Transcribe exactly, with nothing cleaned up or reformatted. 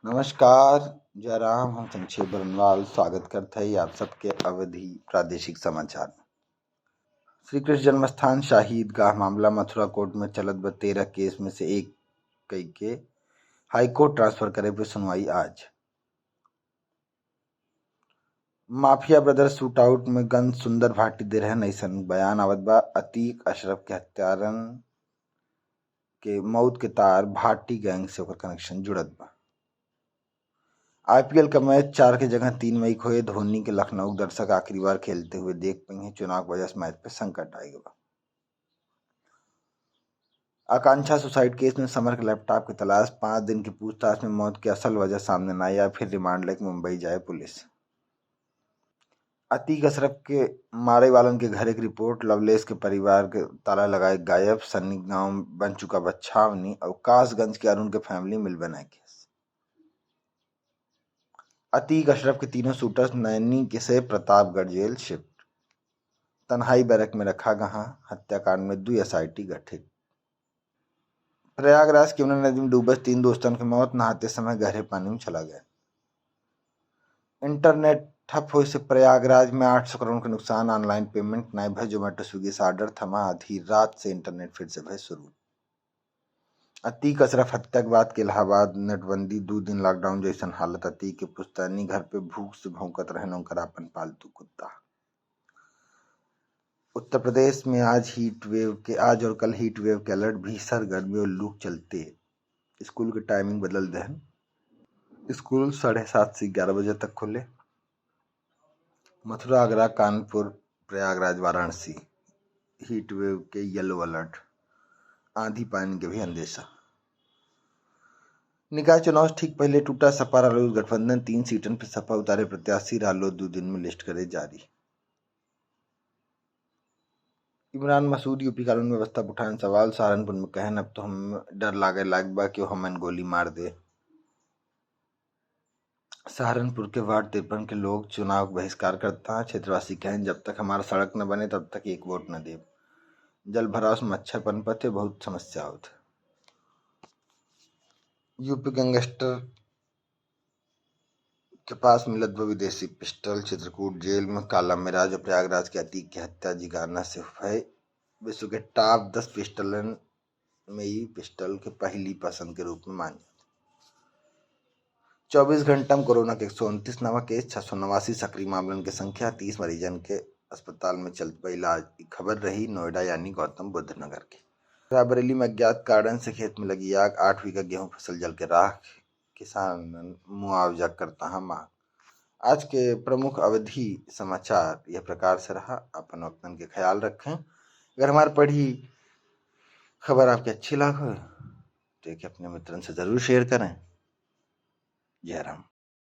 नमस्कार, जय राम, हम संक्षेप बरनवाल स्वागत करत हई आप सबके अवधी प्रादेशिक समाचार में। श्री कृष्ण जन्मस्थान शहीद गाह मामला मथुरा कोर्ट में चलत बा तेरह केस में से एक कई के हाई कोर्ट ट्रांसफर करे पे सुनवाई आज। माफिया ब्रदर्स शूटआउट में गन सुंदर भाटी दे रहन, ऐसन बयान आवत बा। अतीक अशरफ के हत्यारन के मौत के तार भाटी गैंग से ओकर कनेक्शन जुड़त बा। आईपीएल का मैच चार के जगह तीन मई को होए। धोनी के लखनऊ के दर्शक आखिरी बार खेलते हुए देख पइहें। चुनाव की वजह से मैच पे संकट आइ गवा। आकांक्षा सुसाइड केस में समर के लैपटॉप की तलाश, पाँच दिन की पूछताछ में मौत की असल वजह सामने ना आया, फिर रिमांड लेके मुंबई जाए पुलिस। अतीक अशरफ के मारे वालन के घर एक रिपोर्ट, लवलेश के परिवार के ताला लगाए गायब, सन्नी गांव बन चुका बा छावनी, अवकाशगंज के अरुण के फैमिली मिल बनाए केस। अतीक अशरफ के तीनों शूटर्स नैनी के से प्रतापगढ़ जेल शिफ्ट। तन्हाई बैरक में रखा गहा, हत्याकांड में दुई एसआईटी गठित। प्रयागराज की यमुना नदी में डूबत तीन दोस्तन के मौत, नहाते समय गहरे पानी में चला गया। इंटरनेट ठप होए से प्रयागराज में आठ सौ करोड़ के नुकसान, ऑनलाइन पेमेंट नाई भय, जोमेटो स्विगी से ऑर्डर थमा, आधी रात से इंटरनेट फिर से भय शुरू। अतीक अशरफ हत्या के बाद के इलाहाबाद नटबंदी, दो दिन लॉकडाउन जैसन हालत। अतीक के पुश्तैनी घर पे भूख से भौंकत रहन उनकर आपन पालतू कुत्ता। उत्तर प्रदेश में आज हीट वेव के, आज और कल हीट वेव के अलर्ट, भीषण गर्मी और लू के चलते स्कूल के टाइमिंग बदल देहन। स्कूल साढ़े सात से ग्यारह बजे तक खुले। मथुरा, आगरा, कानपुर, प्रयागराज, वाराणसी हीट वेव के येलो अलर्ट, आंधी पानी के भी अंदेशा। निकाय चुनाव से ठीक पहले टूटा सपा रालोद गठबंधन, तीन सीटन पे सपा उतारे प्रत्याशी, रालोद दो दिन में लिस्ट करे जारी। इमरान मसूद यूपी कानून व्यवस्था पर उठाएन सवाल, सहारनपुर में कहन अब तो हम डर लागे लाग बा कि हमन गोली मार दे। सहारनपुर के वार्ड तिरपन के लोग चुनाव के बहिष्कार करता। क्षेत्रवासी कहन जब तक हमारा सड़क न बने तब तक एक वोट न देब। जल भराव से मच्छर पनपत है, बहुत समस्या होत है। यूपी गैंगस्टर के पास मिलत बा विदेशी पिस्टल। चित्रकूट जेल में काला मिराज और प्रयागराज के अतीक के हत्या जिगाना से भय। विश्व के टॉप दस पिस्टलन में ई पिस्टल के पहली पसंद के रूप में मान जात। चउबीस घंटा में कोरोना के एक सौ उनतीस नवा केस, छह सौ नवासी सक्रिय मामलन के संख्या, तीस मरीजन के अस्पताल में चलत बा इलाज। ई खबर रही नोएडा यानी गौतम बुद्ध नगर के। रायबरेली में अज्ञात कारण से खेत में लगी आग, आठ बीघा गेहूं फसल जल के राख, किसान मुआवजा करता है मांग। आज के प्रमुख अवधी समाचार यह प्रकार से रहा। अपन वक्तन के ख्याल रखें। अगर हमार पढ़ी खबर आपके अच्छी लाग हो तो एक अपने मित्रन से जरूर शेयर करें। जय राम।